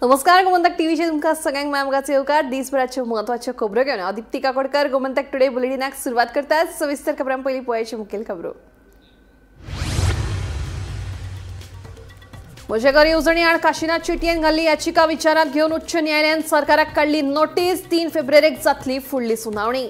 नमस्कार, गोमंतक टीव्हीचेर तुमकां सगळ्यांक मायामोगाचो येवकार. दिसभराच्यो म्हत्वाच्यो खबरो घेवन हांव दीप्ती काकोडकर गोमंतक टुडे बुलेटिनाक सुरवात करतात. सविस्तर खबरां पयलीं पळयाची मुखेल खबरो. म्हजें घर येवजणे आड काशिनाथ शेटयेन घाल्ली याचिका विचारांत घेवन उच्च न्यायालयान सरकाराक काडली नोटीस. 3 फेब्रुवारीक जातली फुडली सुनावणी.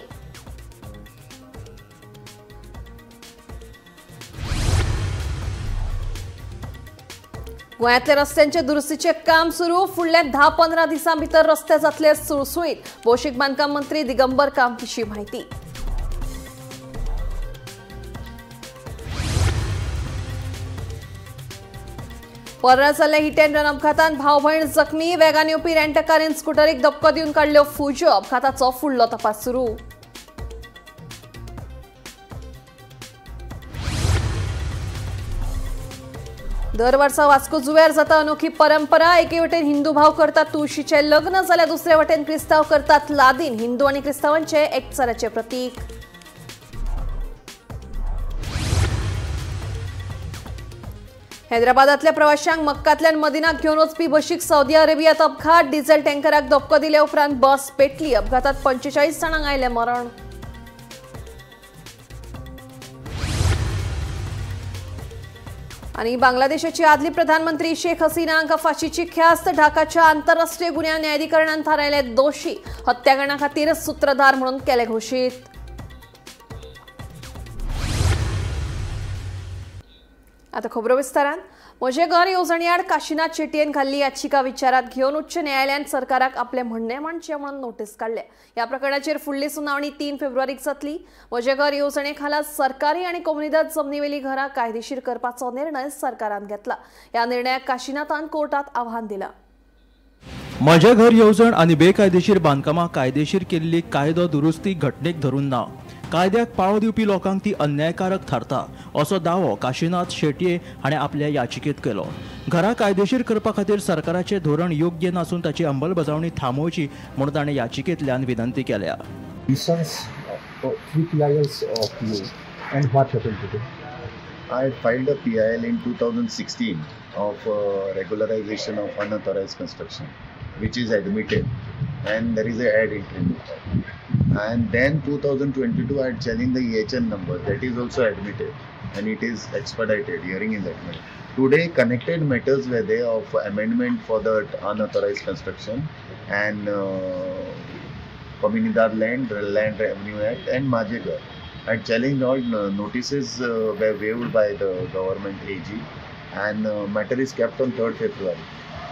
गोंयांतल्या रस्त्यांचे दुरुस्तीचे काम सुरू. फुडल्या 10-15 दिसां भितर रस्ते जातले सुळसुळीत. भौशीक बांदकाम मंत्री दिगंबर कामतीची माहिती. पर्रा जाल्ल्या हिट अँड रन अपघातान भाव भयण जखमी. वेगान येवपी रेंटकारीन स्कुटरीक धपको दिवन काडल्यो फुज्यो. अपघाताचो फुडलो तपास सुरू. दर वर्सा वास्को जुव्यार जाता अनोखी परंपरा. एके वटेन हिंदू भाव करतात तुळशीचे लग्न, जाल्यार दुसरे वटेन क्रिस्तांव करतात लादीन. हिंदू आनी क्रिस्तांवांचे एकचाराचे प्रतीक. हैदराबादातल्या प्रवाशांक मक्कांतल्यान मदिनाक घेवन वचपी बशीक सौदी अरेबियात अपघात. डिझेल टँकराक धपको दिल्या उपरांत बस पेटली. अपघातात 45 जाणांक आयलें मरण. आनी बांगलादेशाची आदली प्रधानमंत्री शेख हसीना हांकां फाशीची ख्यास्त. ढाकाच्या आंतरराष्ट्रीय गुन्यांव न्यायाधिकरणान थारायले दोशी. हत्याकांडा खातीर सूत्रधार म्हणून केले घोशीत. आता खबरो विस्तारान. म्हजें घर येवजणे आड काशिनाथ शेटयेन घाल्ली याचिका विचारात घेवन उच्च न्यायालयान सरकाराक आपलें म्हणणें मांडचें म्हणून नोटीस काडल्या. ह्या प्रकरणाचेर फुडली सुनावणी 3 फेब्रुवारीक जातली. म्हजें घर येवजणे खाला सरकारी आनी कोमुनिदाद जमनीवेली घरां कायदेशीर करपाचो निर्णय सरकारान घेतला. ह्या निर्णयाक काशिनाथान कोर्टात आव्हान दिलां. म्हजें घर येवजण आनी बेकायदेशीर बांदकामां कायदेशीर केल्ली कायदो दुरुस्ती घटनेक धरून ना. कायद्याक पाळो दिवपी लोकांक ती अन्यायकारक थारता असो दावो काशिनाथ शेटये हाणें आपल्या याचिकेत केलो. घरां कायदेशीर करपा खातीर सरकाराचें धोरण योग्य नासून ताची अंमलबजावणी थांबोवची म्हणून ताणें याचिकेंतल्यान विनंती केल्या. I filed a PIL in 2016 of regularization of unauthorized construction, which is admitted, and there is a ad interim. And then 2022 I had challenged the EHN number, that is also admitted, and it is expedited, hearing is admitted. Today connected matters were there of amendment for the unauthorized construction and Comunidad Land, Land Revenue Act and Maje Ghar. I challenged all notices were waived by the government AG, and matter is kept on 3rd February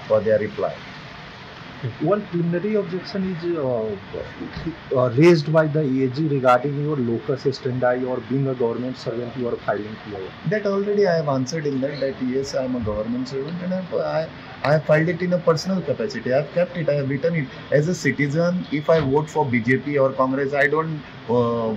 for their reply. One preliminary objection is raised by the AG regarding your locus standi or being a government servant, you are filing PIL. That already I have answered in that yes, I am a government servant and I have filed it in a personal capacity. I have kept it, I have written it. As a citizen, if I vote for BJP or Congress, I don't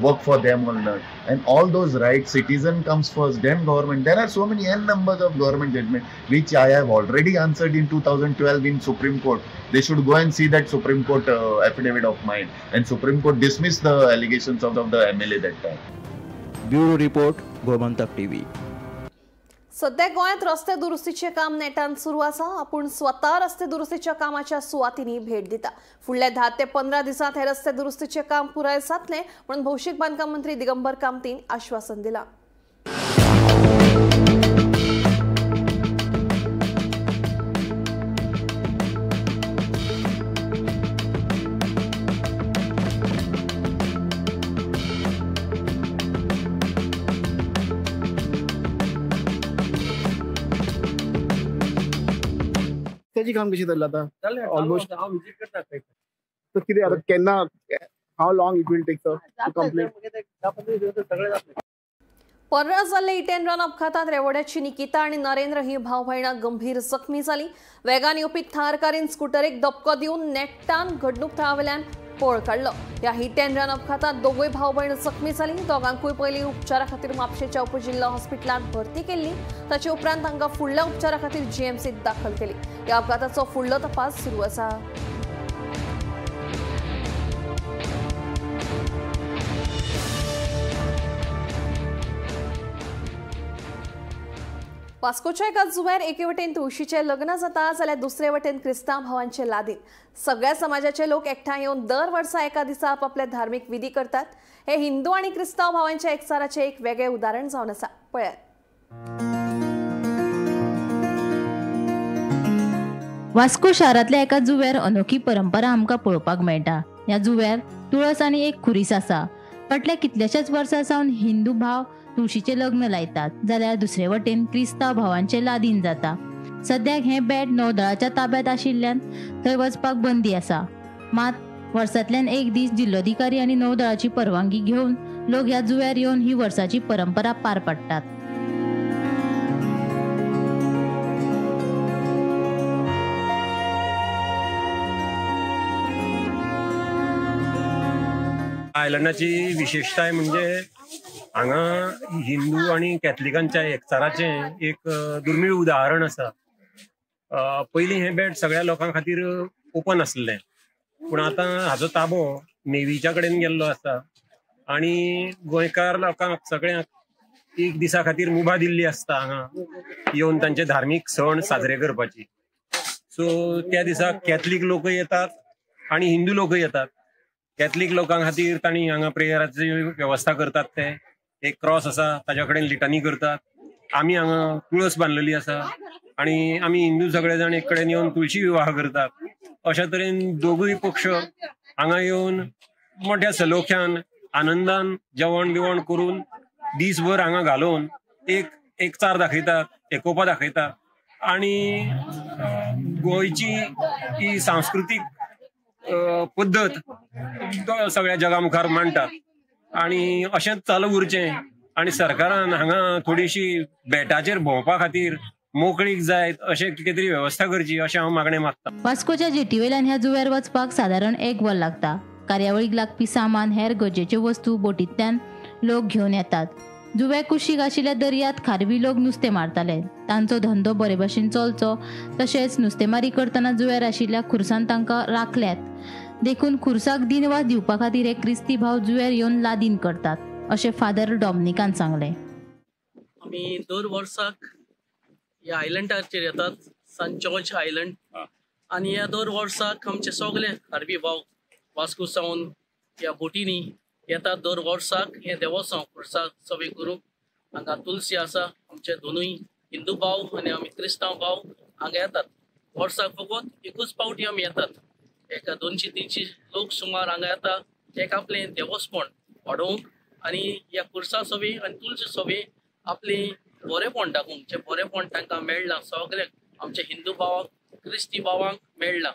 work for them or not. And all those rights, citizen comes first, then government. There are so many n numbers of government judgment, which I have already answered in 2012 in Supreme Court. They should go and see that Supreme Court affidavit of mine. And Supreme Court dismissed the allegations of the MLA that time. Bureau Report, Gomantak TV. सध्या गोंयांत रस्ते दुरुस्तीचें काम नेटान सुरू आसा. आपूण स्वता रस्ते दुरुस्तीच्या कामाच्या सुवातींनी भेट दिता. फुडल्या 10 ते 15 दिसांत हे रस्ते दुरुस्तीचें काम पुराय जातलें म्हणून भौशीक बांदकाम मंत्री दिगंबर कामतीन आश्वासन दिलां. त्याची काम कशी चल्ला आता? ऑलमोस्ट तर कितें आता केन्ना, how long it will take to complete? पर्रा जाल्ले हिट अँड रन अपघातात रेवड्याची निकिता आनी नरेंद्र ही भाव भयणां गंभीर जखमी जाली. वेगान येवपी थार कारीन स्कुटरीक धपको दिवन नेट्टान घडणूक थळावेल्यान पळ काडलो. ह्या हिट अँड रन अपघातात दोगूय भाव भयण जखमी जाली. दोगांकूय पयलीं उपचारा खातीर म्हापशेच्या उपजिल्लो हॉस्पिटलांत भरती केल्ली. ताचे उपरांत तांकां फुडल्या उपचारा खातीर जीएमसीत दाखल केली. ह्या अपघाताचो फुडलो तपास सुरू आसा. वास्कोच्या एका जुंव्यार एके वटेन तुळशीचें लग्न जाता जाल्यार दुसरे वटेन क्रिस्तांव भावांचे लादीन. सगळ्या समाजाचे लोक एकठांय येवन दर वर्सा एका दिसा आपापले धार्मीक विधी करतात. हे हिंदू आनी क्रिस्तांव भावांच्या एकचाराचें एक वेगळें उदाहरण जावन आसा. पळयात. वास्को शारांतल्या एका जुंव्यार अनोखी परंपरा आमकां पळोवपाक मेळटा. ह्या जुंव्यार तुळस आनी एक खुरीस आसा. फाटल्या कितल्याशाच वर्सां सावन हिंदू भाव तुळशीचें लग्न लायतात जाल्यार दुसरे वटेन क्रिस्तांव भावांचें लादीन जाता. सद्याक हें बेट नौदळाच्या ताब्यांत आशिल्ल्यान थंय वचपाक बंदी आसा. मात वर्सांतल्यान एक दीस जिल्लोधिकारी आनी नौदळाची परवानगी घेवन लोक ह्या जुंव्यार येवन ही वर्साची परंपरा पार पाडटात. आयलंडाची विशेषताय म्हणजे हांगा हिंदू आनी कॅथलिकांच्या एकचाराचें एक दुर्मीळ उदाहरण आसा. पयलीं हें बेट सगळ्या लोकां खातीर ओपन आसलें, पूण आतां हाचो ताबो नेवीच्या कडेन गेल्लो आसा आनी गोंयकार लोकांक सगळ्यांक एक दिसा खातीर मुभा दिल्ली आसता हांगा येवन तांचे धार्मीक सण साजरे करपाची. सो त्या दिसा कॅथलीक लोकय येतात आनी हिंदू लोकय येतात. कॅथलीक लोकां खातीर तांणी हांगा प्रेयराची वेवस्था करतात. ते एक क्रॉस आसा ताज्या कडेन लिटनी करतात. आमी हांगा तुळस बांदलेली आसा आनी आमी हिंदू सगळे जाण एक कडेन येवन तुळशी विवाह करतात. अशा तरेन दोगूय पक्ष हांगा येवन मोठ्या सलोख्यान आनंदान जेवण बिवण करून दीसभर हांगा घालोवन एक एकचार दाखयतात, एकोपा दाखयतात आनी गोंयची ही सांस्कृतीक पद्दत सगळ्या जगा मुखार मांडटात. आनी अशेंच चालू उरचें आनी सरकारान हांगा थोडीशी बेटाचेर भोंवपा खातीर मोकळीक जायत अशें कितें तरी वेवस्था करची अशें हांव मागणें मागता. वास्कोच्या जेटीवेल्यान ह्या जुंव्यार वचपाक सादारण एक वर लागता. कार्यावळीक लागपी सामान हेर गरजेच्यो वस्तू बोटींतल्यान लोक घेवन येतात. जुंव्या कुशीक आशिल्ल्या दर्यांत खारवी लोक नुस्तें मारताले. तांचो धंदो बरे भशेन चलचो तशेंच नुस्तेमारी करतना जुंव्यार आशिल्ल्या खुरसान तांकां राखल्यात देखून खुरसाक दिनवास दिवपा खातीर हे क्रिस्ती भाव जुंव्यार येवन लादीन करतात अशें फादर डॉमनिकान सांगलें. आमी दर वर्साक ह्या आयलंडाचेर येतात, सान जॉर्ज आयलंड, आनी ह्या दर वर्साक आमचे सगळे खारवी भाव वास्को सावन ह्या बोटींनी येतात. दर वर्साक हें देवस्वाम खुरसा सवे करूंक हांगा तुलसी आसा. आमचे दोनूय हिंदू भाव आनी आमी क्रिस्तांव भाव हांगा येतात. वर्साक फकत एकूच पावटी आमी येतात. एका 200-300 लोक सुमार हांगा येता एक आपलें देवस्पण वाडोवंक आनी ह्या खुरसा सवे आनी तुलसी सवे आपलें बरेंपण दाखोवंक, जें बरेंपण तांकां मेळ्ळां सगळ्यांक आमच्या हिंदू भावांक क्रिस्ती भावांक मेळ्ळां.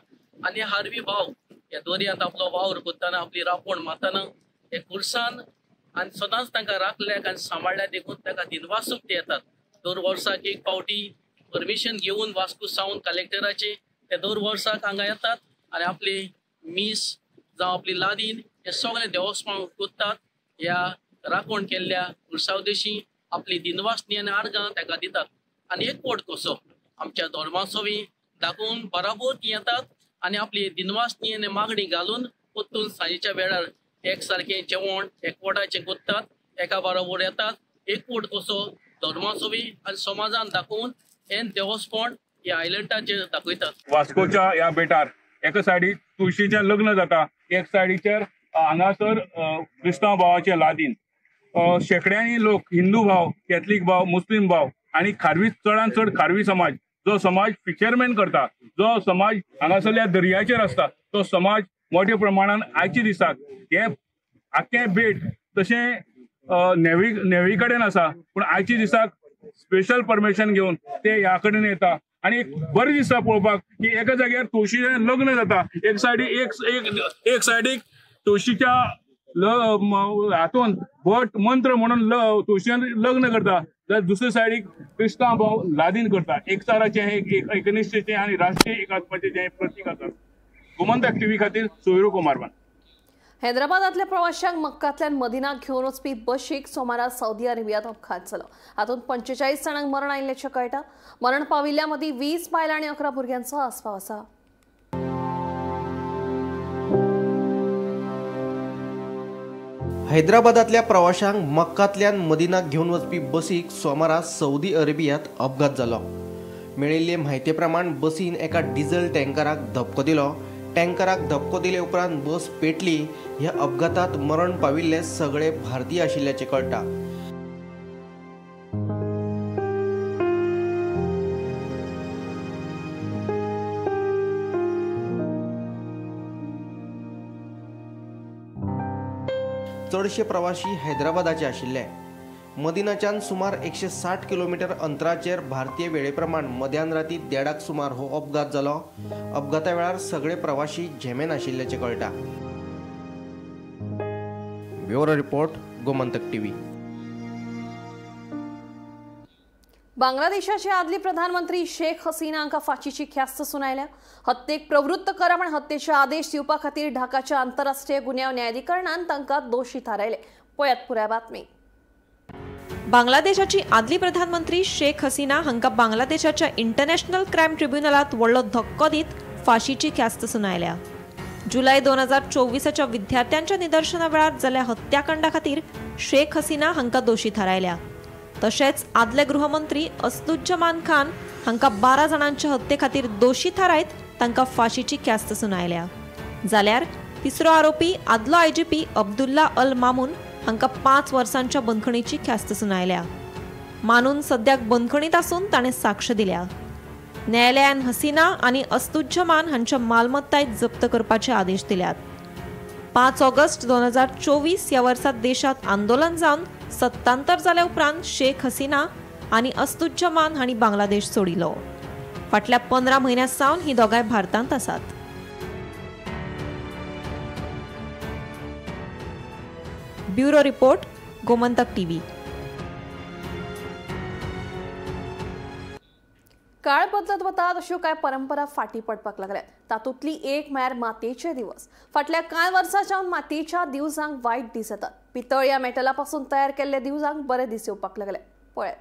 आनी हारवी भाव ह्या दर्यांत आपलो वावर करतना आपली रांपण मारतना हे खुरसान आनी सदांच तांकां राखल्याक आनी सांबाळ्ळ्या देखून तांकां दिनवासूंक ते येतात. दर वर्साक एक पावटी परमिशन घेवन वास्को सावन कलेक्टराचे ते दर वर्साक हांगा येतात आनी आपली मीस जावं आपली लादीन हे सगळें देवस्पण करतात. ह्या राखण केल्ल्या खुरसावदेशी आपली दिनवासनी आनी आर्गां ताका दितात आनी एकवट कसो आमच्या धर्मासवी दाखोवन बराबर ती येतात आनी आपली दिनवासनी आनी मागणी घालून परतून सांजेच्या वेळार एक सारकें जेवण एकवटाचें करतात, एका बरोबर येतात, एकवट कसो धर्मासवी आनी समाजान दाखोवन हें देवस्पण ह्या आयलंडाचेर दाखयतात. वास्कोच्या ह्या बेटार एका सायडीक तुळशीचें लग्न जाता, एक सायडीचेर हांगासर क्रिस्तांव भावाचें लादीन. शेंकड्यांनी लोक हिंदू भाव, कॅथलीक भाव, मुस्लीम भाव आनी खारवी, चडान चड खारवी समाज, जो समाज फिशरमॅन करता, जो समाज हांगासरल्या दर्याचेर आसता, तो समाज मोठ्या प्रमाणान आयच्या दिसाक हे आख्खें बेट तशें नेवी कडेन आसा, पूण आयच्या दिसाक स्पेशल परमिशन घेवन ते ह्या कडेन येता. आनी एक बरें दिसता पळोवपाक की एका जाग्यार तुळशीचें लग्न जाता, एक सायडीक एक सायडीक तुळशीच्या हातून भट मंत्र म्हणून तुळशीन लग्न करता, जाल्यार दुसरे सायडीक क्रिस्तांव भाव लादीन करता. एकचाराचें हें एकनिश्ठेचें आनी राष्ट्रीय एकात्माचें जें प्रतीक आसा. गोमंतक टीव्ही खातीर सोयरू कुमारवान. हैदराबादांतल्या प्रवाशांक मक्कांतल्यान मदिनाक घेवन वचपी बशीक सोमारा सौदी अरेबियांत अपघात जालो. हातूंत 45 जाणांक मरण आयिल्ल्याचें कळटा. मरण पाविल्ल्या मदीं 20 बायलां आनी 11 भुरग्यांचो आस्पाव आसा. हैदराबादांतल्या प्रवाशांक मक्कांतल्यान मदिनाक घेवन वचपी बसीक सोमारा सौदी अरेबियांत अपघात जालो. मेळिल्ले म्हायती प्रमाण बसीन एका डिझल टँकराक धपको दिलो. टँकराक धपको दिले उपरांत बस पेटली. ह्या अपघातात मरण पाविल्ले सगळे भारतीय आशिल्ल्याचें कळटा. चडशे प्रवाशी हैदराबादाचे आशिल्ले. मदिनाच्यान सुमार 160 किलोमीटर अंतराचेर भारतीय वेळेप्रमाण मध्यान राती 1:30 सुमार हो अपघात जालो. अपघाता वेळार सगळे प्रवाशी झेमेन आशिल्ल्याचें कळटा. Bureau report, Gomantak TV. बांगलादेशाचे आदली प्रधानमंत्री शेख हसीना हांकां फांशीची ख्यास्त सुनायल्या. हत्येक प्रवृत्त करप आनी हत्येचे आदेश दिवपा खातीर ढाकाच्या आंतरराष्ट्रीय गुन्यांव न्यायाधिकरणान तांकां दोशी थारायले. पळयात पुराय बातमी. बांगलादेशाची आदली प्रधानमंत्री शेख हसीना हांकां बांगलादेशाच्या इंटरनॅशनल क्रायम ट्रिब्युनलांत व्हडलो धक्को दीत फांशीची ख्यास्त सुनायल्या. जुलय 2024 विद्यार्थ्यांच्या निदर्शना वेळार जाल्ल्या हत्याकांडा खातीर शेख हसीना हांकां दोशी थारायल्या. तशेंच आदले गृहमंत्री असदुज्जमान खान हांकां 12 जाणांच्या हत्ये खातीर दोशी थारायत तांकां फांशीची ख्यास्त सुनायल्या. जाल्यार तिसरो आरोपी आदलो आयजीपी अब्दुल्ला अल मामून हांकां 5 वर्सांच्या बंदखणीची ख्यास्त सुनायल्या. मानून सद्याक बंदखणीत आसून ताणें साक्ष दिल्या. न्यायालयान हसीना आनी असदुज्जमान हांच्या मालमत्ताय जप्त करपाचे आदेश दिल्यात. 5 ऑगस्ट 2024 ह्या वर्सा देशांत आंदोलन जावन सत्तांतर जाल्या उपरांत शेख हसीना आनी असदुज्जमान हांणी बांगलादेश सोडिलो. फाटल्या 15 म्हयन्यां सावन ही दोगांय भारतांत आसात. Bureau report, Gomantak TV. काळ बदलत वता तश्यो कांय परंपरा फाटी पडपाक लागल्यात. तातूंतली एक म्हळ्यार मातयेचे दिवस. फाटल्या कांय वर्सांच्यान मातयेच्या दिवजांक वायट दीस येतात. पितळ या मेटला पासून तयार केल्ल्या दिवजांक बरे दीस येवपाक लागले. पळय,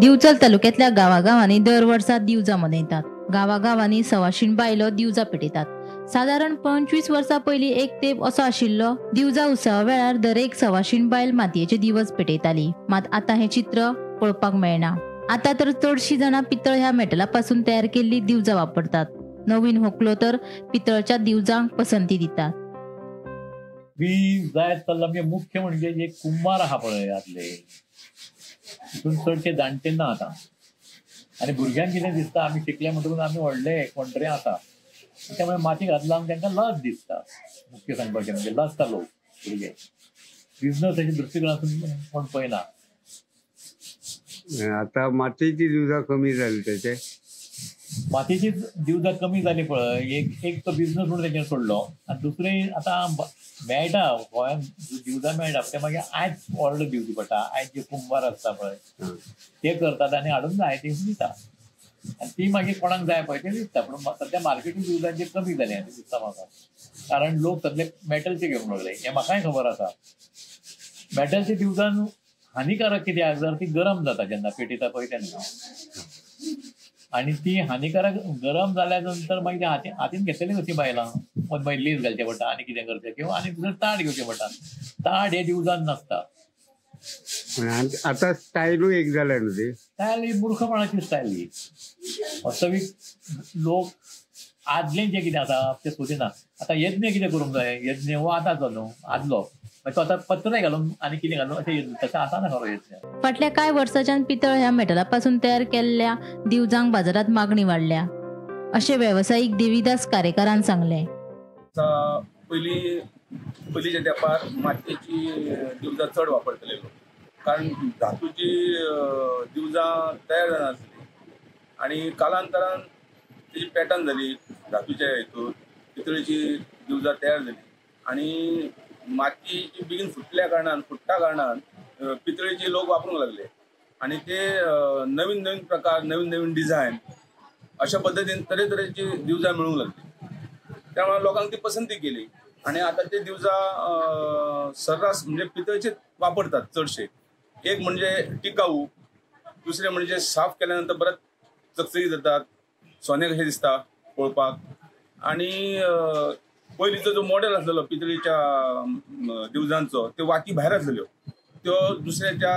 दिवचल तालुक्यातल्या गावागावांनी दर वर्सा दिवजां मनयतात. गावागावांनी सवाशीण बायलो दिवजां पेटयतात. सादारण 25 वर्सां पयलीं एक तेंप असो आशिल्लो, दिवजा उत्सवा वेळार दरेक सवाशीण बायल मातयेचे दिवस पेटयताली. मात आतां हें चित्र पळोवपाक मेळना. आतां तर चडशीं जाणां पितळ ह्या मेटला पासून तयार केल्ली दिवजां वापरतात. नवीन होकलो तर पितळच्या दिवजांक पसंती दितात. वीज जायत चल्ला म्हणजे मुख्य म्हणजे जे कुंभार आहा पळय आदले, तितून चडशे जाणटे ना आतां. आनी भुरग्यांक कितें दिसता, आमी शिकले म्हणटकूच आमी व्हडले कोण तरी आसा, त्यामुळे माती घातला तांकां लज दिसता. मुख्य सांगपाचें म्हणजे लजता लोक, भुरगे. बिझनस अशे दृश्टिकोनातून कोण पळयना. आता मातयेची दिवजां कमी जाली, त्याचे मातयेची दिवजां कमी जाली पळय. एक तो बिझनस म्हणून तेजेर सोडलो आनी दुसरें आतां मेळटा गोंयांत दिवजां मेळटा, ते मागीर आयज ऑर्डर दिवची पडटा. आयज जे कुंभार आसता पळय ते करतात आनी हाडून जाय ती दिता, आनी ती मागीर कोणाक जाय पळय ते दिसता. पूण सद्या मार्केटींग दिवजांचे कमी जालें आनी दिसता म्हाका, कारण लोक सगळे मेटलचे घेवंक लागले. हें म्हाकाय खबर आसा. मेटलचे दिवजां हानिकारक कित्याक, जर ती गरम जाता जेन्ना पेटयता पळय तेन्ना, आनी ती हानिकारक गरम जाल्या नंतर मागीर हातीन घेतलेली कशी बायलां, मागीर लेस घालचें पडटा आनी कितें करचें, किंवा आनी दुसरें ताट घेवचें पडटा. ताट हे दिवजान नासता. आतां स्टायलूय एक जाल्या न्हू ती स्टायल, ही मूर्खपणाची स्टायल ही. वास्तवीक लोक आदलें जें कितें आसा तें सोदिना. आतां यज्ञ कितें करूंक जाय, यज्ञ हो आतां जालो आदलो, तो आतां पत्रे घालून आनी कितें घालून अशें तशें आसा ना खरो यज्ञ. फाटल्या कांय वर्सांच्यान पितळ ह्या मेटला पासून तयार केल्ल्या दिवजांक बाजारांत मागणी वाडल्या, अशें वेवसायीक देवीदास कारेकारान सांगलें. पयलीं पयलींच्या तेंपार मातयेची दिवजां चड वापरतले लोक, कारण धातूची दिवजां तयार जानासली आनी कालांतरान तेजी पॅटर्न जाली. धातूच्या हितून पितळेची दिवजां तयार जाली आनी मातयेची बेगीन फुटल्या कारणान फुट्टा कारणान पितळेची लोक वापरूंक लागले आनी ते नवीन नवीन प्रकार, नवीन नवीन डिझायन अशा पद्दतीन तरेतरेची दिवजां मेळूंक लागली. त्यामुळे लोकांक ती पसंती केली आनी आतां ते दिवजां सर्रास म्हणजे पितळेचे वापरतात चडशे. एक म्हणजे टिकाऊ, दुसरें म्हणजे साफ केल्या नंतर परत चकचकीत जातात, सोने कशें दिसता पळोवपाक. आनी पयलींचो जो मॉडेल आसलेलो पितळीच्या दिवजांचो, त्यो वाती भायर आसलेल्यो, त्यो दुसऱ्याच्या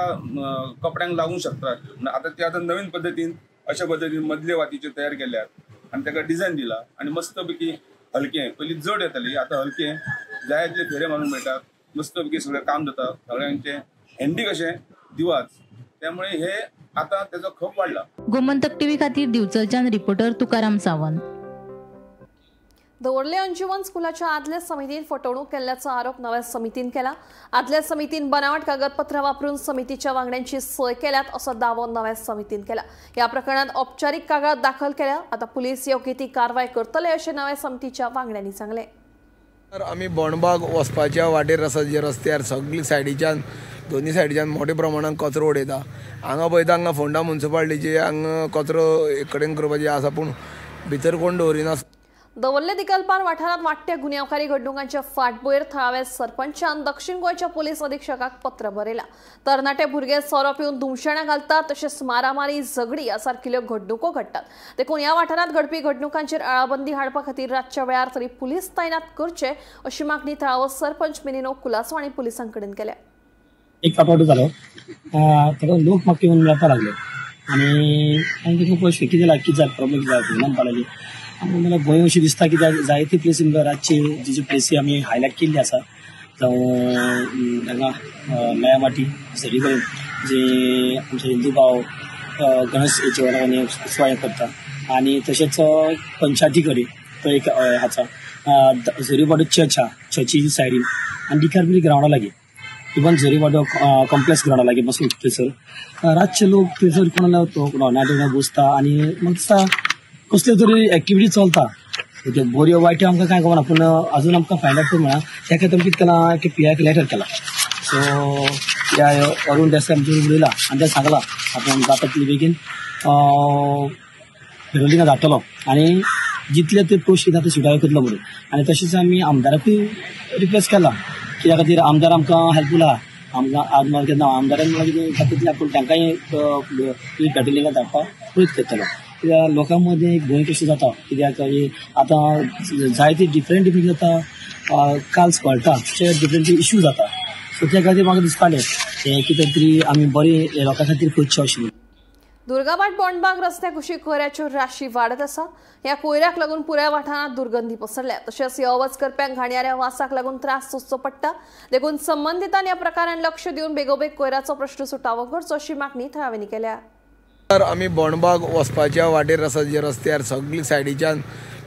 कपड्यांक लागूंक शकता. आतां ते आतां नवीन पद्दतीन अशा पद्दतीन मदले वातीच्यो तयार केल्यात आनी ताका डिझायन दिला आनी मस्तपैकी हलकें, पयलीं जड येताली, आतां हलकें जाय तितले फेरे मारूंक मेळटा, मस्तपैकी सगळें काम जाता, सगळ्यांचें हँडी कशें दिवाच, त्यामुळे हे आतां तेजो खप वाडला. गोमंतक टीव्ही खातीर दिवचलच्यान रिपोर्टर तुकाराम सावंत. दवर्ले अंजुमन स्कुलाच्या आदल्या समितीन फटवणूक केल्ल्याचो आरोप नव्या समितीन केला. आदल्या समितीन बनावट कागदपत्रां वापरून समितीच्या वांगड्यांची सय केल्यात असो दावो नव्या समितीन केला. ह्या प्रकरणात औपचारीक कागाळ दाखल केल्या. आता पुलीस योग्य ती कारवाय करतले अशें नव्या समितीच्या वांगड्यांनी सांगलें. आमी बोंडबाग वचपाच्या वाटेर आसा जे रस्त्यार सगळी सायडीच्यान दोन्ही सायडीच्यान मोठ्या प्रमाणान कचरो उडयता. हांगा पळयता हांगा फोंडा म्युनिसिपालिटीचे हांगा कचरो एक कडेन करपाचे आसा, पूण भितर कोण दवरिना. दवर्ले दिकलपार वाठारांत वाडट्या गुन्यांवकारी घडणुकांच्या फाटभुंयेर थळाव्या सरपंचान दक्षिण गोंयच्या पोलीस अधीक्षकाक पत्र बरयलां. तरणाटे भुरगे सोरो पिवन धुमशेणां घालतात, तशेंच मारामारी झगडी ह्या सारकिल्यो घडणुको घडटात. देखून ह्या वाठारांत घडपी घडणुकांचेर आळाबंदी हाडपा खातीर रातच्या वेळार तरी पुलीस तैनात करचे अशी मागणी थळावो सरपंच मिनिनो कुलासो आनी पुलिसां कडेन केल्या. एक फावट जालो ताका लोक म्हाका येवन मेळपाक लागले आनी तांकां पयशे कितें जालें, कितें जालें, प्रॉब्लम कितें जालें म्हणपाक लागली. मला गोंय अशें दिसता की जायते प्लेसी रातची जी जी प्लेसी आमी हायलायट केल्ली आसा, जावं हांगा मेळामाटी सगळी कडेन जे आमचे हिंदू भाव गणेश जेवणाक उत्सव करता आनी तशेंच पंचायती कडेन तो एक आसा, झरीवाडो चर्च आहा, चर्ची सायडीन आनी डिकारबरी ग्रावंडा लागीं, इवन झरीवाडो कॉम्प्लेक्स ग्रावंडा लागीं बसून थंयसर रातचे लोक थंयसर कोणाला बसता आनी म्हाका दिसता कसल्यो तरी एक्टिविटी चलता. त्यो बऱ्यो वायट्यो आमकां कांय खबर ना, पूण अजून आमकां फायंड आवट करूंक मेळना. त्या खातीर आमी कितें केलां की पी आयक लेटर केला. सो ह्या अरूण देसाय आमचे उलयला आनी तें सांगलां आपूण जाता तितले बेगीन पेट्रोलिंगा धाडटलो आनी जितले ते पयशे दिता ते सुटावे करतलो म्हणून. आनी तशेंच आमी आमदाराकूय रिक्वेस्ट केला, कित्या खातीर आमदार आमकां हेल्पफूल आहा. आमकां आज मागीर केन्ना आमदारान मागीर जाता तितलें आपूण तांकांय पेट्रोलिंगा धाडपाक प्रयत्न करतलो. कित्याक लोकां मदीं एक भंय कशें जाता, कित्याक आतां जायते डिफरंट डिफरंट जाता, काल कळटा अशे डिफरंट इश्यू जाता. सो त्या खातीर म्हाका दिसतालें हें कितें तरी आमी बरें लोकां खातीर करचें अशें. दुर्गाभाट बोंडबाग रस्त्या कुशीक कोयराच्यो राशी वाडत आसा. ह्या कोयराक लागून पुराय वाठारांत दुर्गंधी पसरल्या. तशेंच यो वच करप्यांक घाणयाऱ्या वासाक लागून त्रास सोंसचो पडटा. देखून संबंदितांनी ह्या प्रकारान लक्ष दिवन बेगोबेग कोयराचो प्रश्न सुटावो करचो अशी मागणी थळाव्यांनी केल्या. आमी बोंडबाग वचपाच्या वाटेर आसा जे रस्त्यार सगळी सायडीच्यान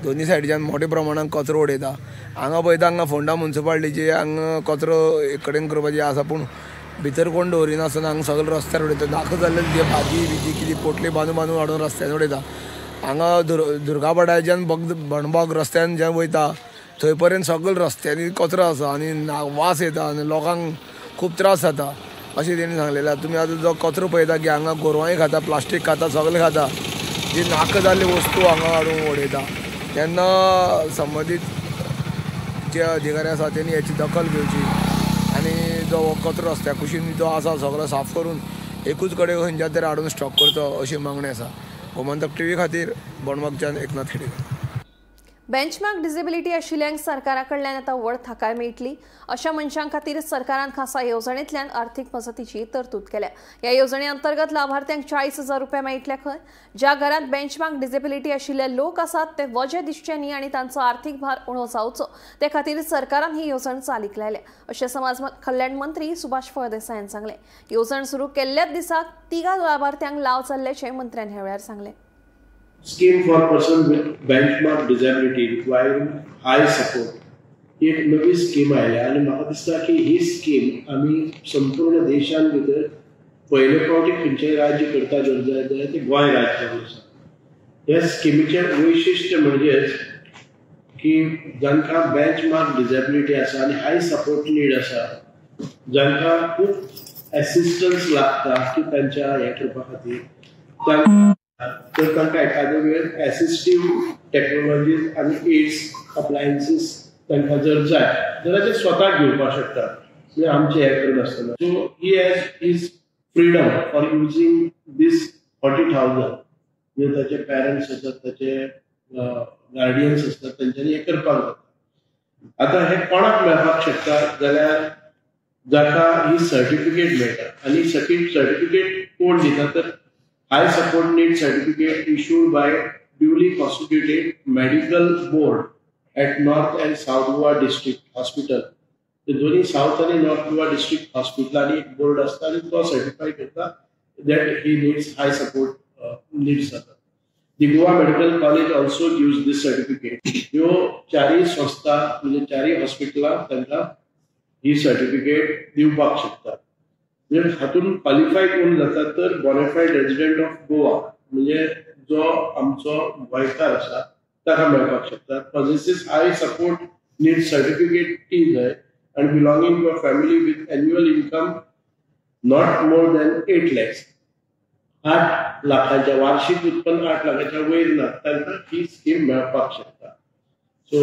दोन्ही सायडीच्यान मोठ्या प्रमाणान कचरो उडयता. हांगा पळयता हांगा फोंडा म्युनिसिपालिटीचे हांगा कचरो एक कडेन करपाचे आसा, पूण भितर कोण दवरिनासतना हांगा सगळे रस्त्यार उडयता. नाका जाल्ले जे भाजी बिजी कितें पोटली बांदून बांदून हाडून रस्त्यार उडयता. हांगा दुर्गाभाटाच्यान बोंडबाग रस्त्यान जे वयता थंय पर्यंत सगळे रस्त्यांनी कचरो आसा आनी वास येता आनी लोकांक खूब त्रास जाता अशें तेणी सांगलेलें. तुमी आतां जो कचरो पळयता की हांगा गोरवांय खाता, प्लास्टीक खाता, सगळें खाता, जी नाका जाल्ली वस्तू हांगा हाडून उडयता. तेन्ना संबंदीत जे अधिकारी आसा तेणी हेची दखल घेवची आनी जो कचरो रस्त्या कुशीन जो आसा सगळो साफ करून एकूच कडेन खंयच्या तरी हाडून स्टॉक करचो अशी मागणी आसा. गोमंतक टीव्ही खातीर बोंडबागच्यान एकनाथ खेडेकर. बेंचमार्क डिसेबिलिटी आशिल्ल्यांक सरकारा कडल्यान आतां व्हड थाकाय मेळटली. अशा मनशां खातीर सरकारान खासा येवजणेंतल्यान आर्थीक मजतीची तरतूद केल्या. ह्या येवजणे अंतर्गत लाभार्थ्यांक 40,000 रुपया मेळटले खंय. ज्या घरांत बेंचमार्क डिसेबिलिटी आशिल्ले लोक आसात ते वजे दिसचे न्ही आनी तांचो आर्थीक भार उणो जावचो ते खातीर सरकारान ही येवजण चालीक लायल्या अशें समाज कल्याण मंत्री सुभाष फळदेसायान सांगलें. येवजण सुरू केल्ल्याच दिसाक 3 लाभार्थ्यांक लाव जाल्ल्याचें मंत्र्यान ह्या वेळार सांगलें. Scheme for person with benchmark disability requiring high support ही एक नवी स्कीम आयल्या आनी म्हाका दिसता की ही स्कीम आमी संपूर्ण देशान भितर पयले फावटी खंयचेय राज्य करता जर जाय जाल्यार तें गोंय राज्य जावन आसा. ह्या स्किमीचें वैशिश्ट्य म्हणजेच की जांकां बेंचमार्क डिसेबिलिटी आसा आनी हाय सपोर्ट नीड आसा, जांकां खूब एसिस्टन्स लागता की तांच्या हें करपा खातीर, तर तांकां एखादे वेळ एसिस्टीव टॅक्नोलॉजीज आनी एड्स अप्लायन्सीस तांकां जर जाय जाल्यार ते स्वता घेवपाक शकतात, म्हणजे आमचें हें करनासतना. So he has his freedom for using this 40,000, म्हणजे ताचे पेरंट्स आसात, ताचे गार्डियन्स आसतात, तांच्यांनी हें करपाक जाता. आतां हें कोणाक मेळपाक शकता जाल्यार जाका ही सर्टिफिकेट मेळटा आनी सर्टिफिकेट कोण दिता तर high support need certificate issued by duly constituted medical board at North and South Goa district hospital. ते दोन्ही सावथ आनी नॉर्थ गोवा डिस्ट्रिक्ट हॉस्पिटलांनी एक बोर्ड आसता आनी तो सर्टिफाय करता that he needs high support needs जाता. The Goa medical college also gives this certificate. ह्यो चारय संस्था म्हणजे चारय हॉस्पिटलां तांकां ही सर्टिफिकेट दिवपाक शकता. म्हणजे हातून क्वॉलिफाय कोण जाता तर बोनाफायड रेजिडंट ऑफ गोवा म्हणजे जो आमचो गोंयकार आसा ताका मेळपाक शकता. Possesses high support need certificate ती जाय आनी belonging to a family with annual income not more than 8 lakhs. 8 लाखाच्या वार्षिक उत्पन्न 8 लाखाच्या वयर ना तांकां ही स्कीम मेळपाक शकता. सो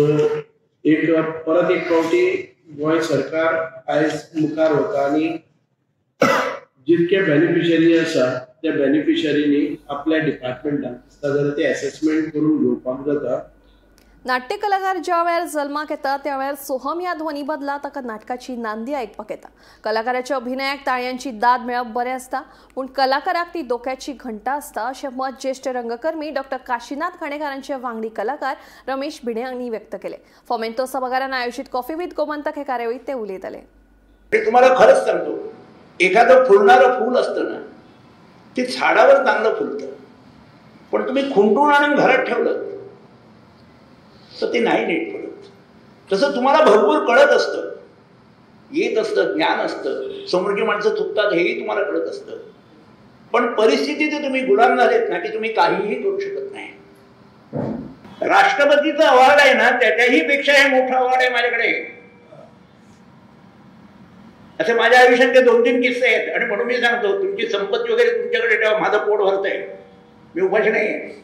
एक परत एक फावटी गोंय सरकार आयज मुखार वता आनी जितके बेनिफिशरी आसा त्या बेनिफिशरीनी आपल्या डिपार्टमेंटान दिसता जाल्यार ते एसेसमेंट करून घेवपाक जाता. नाट्य कलाकार ज्या वेळार जल्माक येता त्या वेळार सोहम ह्या ध्वनी बदला ताका नाटकाची नांदी आयकपाक येता. कलाकाराच्या अभिनयाक ताळयांची दाद मेळप बरें आसता पूण कलाकाराक ती धोक्याची घंटा आसता अशें मत ज्येश्ठ रंगकर्मी डॉक्टर काशीनाथ घाणेकारांचे वांगडी कलाकार रमेश भिडे हांणी व्यक्त केले. फोमेंतो सभाघरान आयोजित कॉफी विथ गोमंतक हे कार्यावळीत ते उलयताले. तुम्हाला खरंच सांगतो, एखादं फुलणारं फूल असतं ना ते झाडावर चांगलं फुलतं, पण तुम्ही खुंटून आणून घरात ठेवलं तर ते नाही नीट फुलत. तसं तुम्हाला भरपूर कळत असतं, येत असतं, ज्ञान असतं, समोरची माणसं चुकतात हेही तुम्हाला कळत असतं, पण परिस्थितीत तुम्ही गुलाम झालेत ना की तुम्ही काहीही करू शकत नाही. राष्ट्रपतीचं अवॉर्ड आहे ना त्याच्याही पेक्षा हे मोठं अवॉर्ड आहे माझ्याकडे. असे माझ्या आयुष्यात ते 2-3 किस्से आहेत आणि म्हणून मी सांगतो तुमची संपत्ती वगैरे तुमच्याकडे ठेवा, माझं पोट भरतंय, मी उपाशी नाही आहे.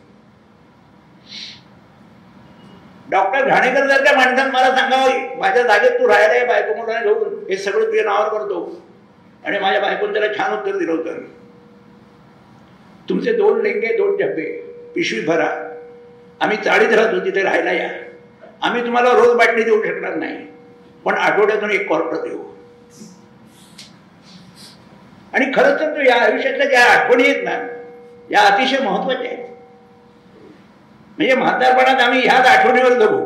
डॉक्टर घाणेकर सारख्या माणसानं मला सांगावं माझ्या जागेत तू राहायला आहे बायको मुलांना घेऊन, हे सगळं तुझ्या नावावर करतो, आणि माझ्या बायकोनं त्याला छान उत्तर दिलं होतं, तुमचे 2 लेंगे 2 डब्बे पिशवी भरा, आम्ही चाळीत राहतो तिथे राहायला या, आम्ही तुम्हाला रोज बाटली देऊ शकणार नाही पण आठवड्यातून 1 क्वार्टर देऊ. आणि खरंच तर या आयुष्यातल्या ज्या आठवणी आहेत ना या अतिशय महत्वाच्या आहेत. म्हणजे म्हातारपणात आम्ही ह्याच आठवणीवर जगू.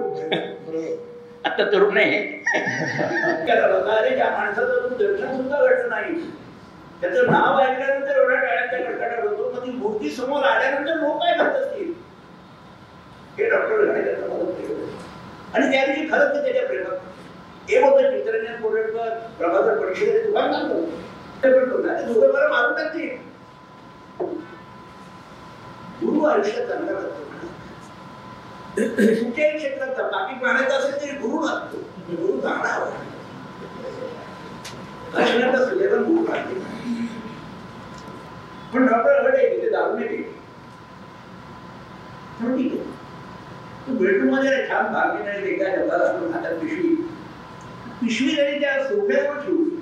आता तरुण नाही. अरे ज्या माणसाचं तू दर्शन सुद्धा घडलं नाही, त्याचं नाव ऐकल्यानंतर एवढ्या टाळ्यांचा कडकडाट होतो, मग ती मूर्ती समोर आल्यानंतर लोक काय करत असतील हे डॉक्टर घाणेकरांना मला प्रेम. आणि त्या दिवशी खरंच मी त्याच्या प्रेमात एक होतं चित्ररंजन कोरडकर, प्रभाकर पणशीकर, दुकान सांगतो दोघं मला मारून टाकतील. गुरु आयुष्यात चांगला लागतो, कुठल्याही क्षेत्रात बाकी मानायचं असेल तरी गुरु लागतो, गुरु चांगला हवा. काशीनाथ सुलेवन गुरु लागते, पण डॉक्टर अडे तिथे दारू नाही पिली. ठीक आहे, तू बेडरूम मध्ये छान भागली नाही एका जगाला हातात पिशवी पिशवी जरी त्या सोफ्यावर ठेवली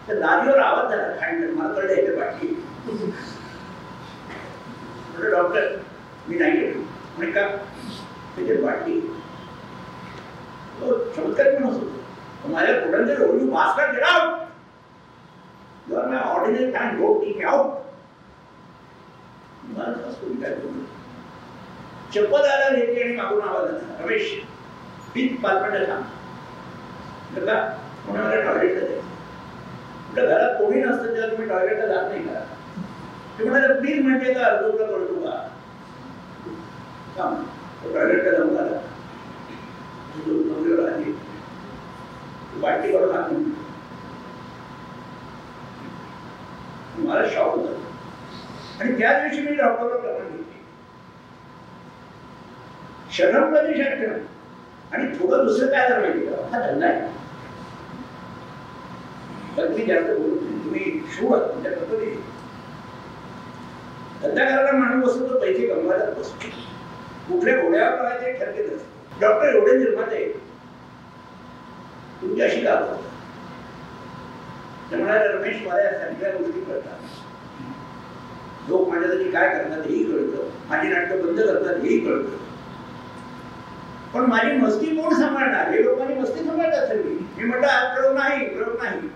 तर दादीवर आवाज झाला खांड, मला कळलं याच्या पाठी. म्हटलं डॉक्टर मी नाही घेतो. म्हणजे का त्याच्यात वाटली तो चमत्कार पण असतो माझ्या पोटांचे रोज mask get out, you are my ordinary man, don't take me out. मला असं काय बोलू, चप्पल आला घेतली आणि मागून आवाज आला, रमेश प्लीज 5 मिनिटं थांब. का कोणा मला टॉयलेटला जायचं. म्हटलं घरात कोणी नसतं तेव्हा तुम्ही टॉयलेटला जात नाही का? ते म्हणाले प्लीज म्हणजे का अर्ज तुला कळतो का? टॉयलेटला जाऊन आला, आली बाटली करून हात मला शॉक होता. आणि त्या दिवशी मी डॉक्टरला प्रमाण घेतली, शरम प्रतिष्ठा. आणि थोडं दुसरं काय झालं माहिती का, हा धंदा आहे, पण मी जास्त बोलत नाही, तुम्ही शूर आहात तुमच्या कर्तव्य. धंदा करायला माणूस बसतो तो पैसे कमवायलाच बसतो, कुठल्या घोड्यावर करायचे ठरकेच असते. डॉक्टर एवढे निर्माते तुमच्याशी का बोलतात? ते म्हणाले रमेश मला या सगळ्या गोष्टी कळतात, लोक माझ्यासाठी काय करतात हेही कळतं, माझी नाटकं बंद करतात हेही कळतं, पण माझी मस्ती कोण सांभाळणार? हे लोकांनी मस्ती सांभाळतात सगळी. मी म्हटलं आज प्रयोग नाही, प्रयोग नाही.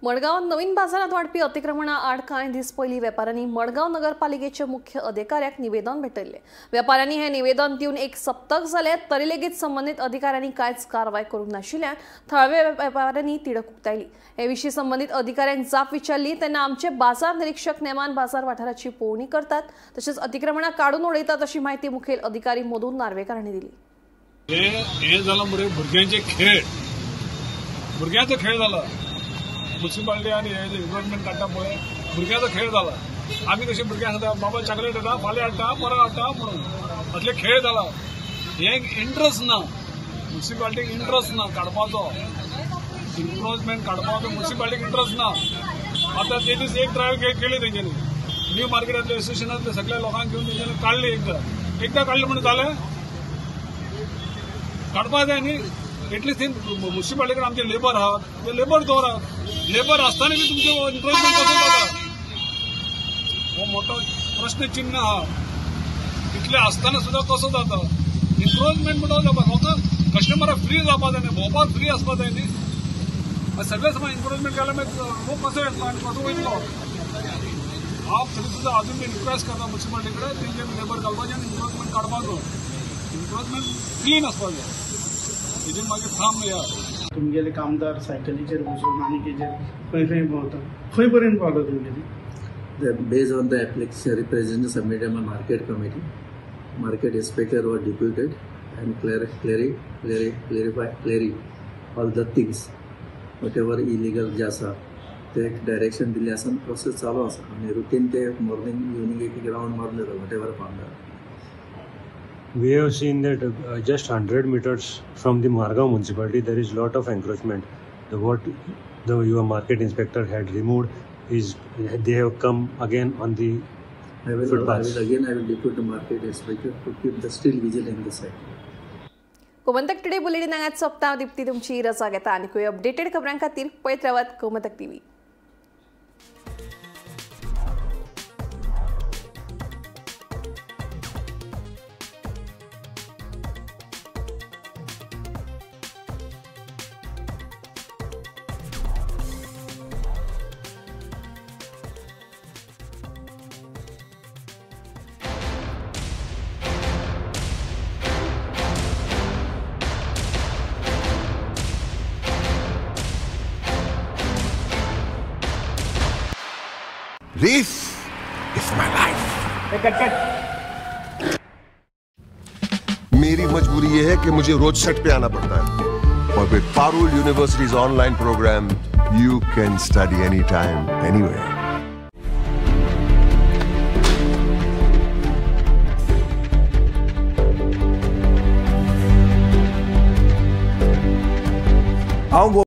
मडगांवांत नवीन बाजारात वाडपी अतिक्रमणा आड कांय दीस पयलीं वेपाऱ्यांनी मडगांव नगरपालिकेच्या मुख्य अधिकाऱ्याक निवेदन भेटयल्लें. वेपाऱ्यांनी हें निवेदन दिवन एक सप्तक जालें तरी लेगीत संबंदीत अधिकाऱ्यांनी कांयच कारवाय करूंक नाशिल्ल्यान थळाव्या वेपाऱ्यांनी तिडक उक्तायली. हे विशीं संबंदीत अधिकाऱ्यांक जाप विचारली तेन्ना आमचे बाजार निरीक्षक नेमान बाजार वाठाराची पळोवणी करतात तशेंच अतिक्रमणां काडून उडयतात अशी म्हायती मुखेल अधिकारी मधू नार्वेकर हांणी दिली. हे जालां मरे भुरग्यांचे खेळ, भुरग्यांचो खेळ जाला. म्युनिसिपालिटी आनी हे इन्क्रोचमेंट काडटा पळय भुरग्यांचो खेळ जाला. आमी कशे भुरग्यांक सांगता बाबा चॉकलेट हाडटा, फाल्यां हाडटा, परां हाडटा म्हणून असले खेळ जाला. हे इंट्रस्ट ना, म्युनिसिपालिटीक इंट्रस्ट ना काडपाचो, इन्क्रोचमेंट काडपाचो म्युनिसिपालिटीक इंट्रस्ट ना. आतां ते दीस एक ड्रायव्ह केली तेंच्यांनी, न्यू मार्केटांतले एसोसिएशनांतले सगळ्या लोकांक घेवन तेंच्यांनी काडली. एकदां काडली म्हणून जालें? काडपा जाय न्ही. एटलिस्ट ती म्युनिसिपालिटी कडेन आमचे लेबर आहात, ते लेबर दवरात. लेबर आसतना बी तुमचे इन्क्रोचमेंट कसो जाता हो मोठो प्रश्नचिन्ह आहा. इतले आसतना सुद्दां कसो जाता इन्क्रोचमेंट म्हणटा? लोकांक कस्टमराक फ्री जावपा जाय न्ही, भोंवपाक फ्री आसपा जाय न्ही. सगळे समाज इन्क्रोचमेंट केल्यार मागीर लोक कसो येतलो आनी कसो वयतलो? हांव तरी सुद्दां अजून बी रिक्वेस्ट करता म्युनिसिपालिटी कडेन तेंचे लेबर घालपाचें आनी इन्क्रोचमेंट काडपाचो. इन्क्रोचमेंट क्लीन आसपाक जाय, हेजेर मागीर थांब या. तुमगेले कामदार सायकलीचेर बसून आनी कितें खंय खंय भोंवता, खंय पर्यंत पावलो तुमगेली? Based on the application representation submitted by market committee, market inspector were deputed and clarify all the things, whatever illegal जे आसा ते डायरेक्शन दिल्लें आसा आनी प्रोसेस चालू आसा. आनी रुटीन ते मॉर्निंग इवनींग एक रावंड मारून येता what ever found. We have seen that just 100 meters from the Margao municipality there is lot of encroachment. What your market inspector had removed is they have come again on the footpaths. I will depute the market inspector to keep the still vigil in the site. Gomantak today bulletin हांगाच सोंपता. दीप्ती तुमची रजा घेता आनी खंय updated खबरां खातीर पळयत रावात Gomantak TV. This is my life. मेरी मजबूरी ये है कि मुझे रोज सेट पे आना पड़ता है, और with Parul University's online program, you can study anytime, anywhere.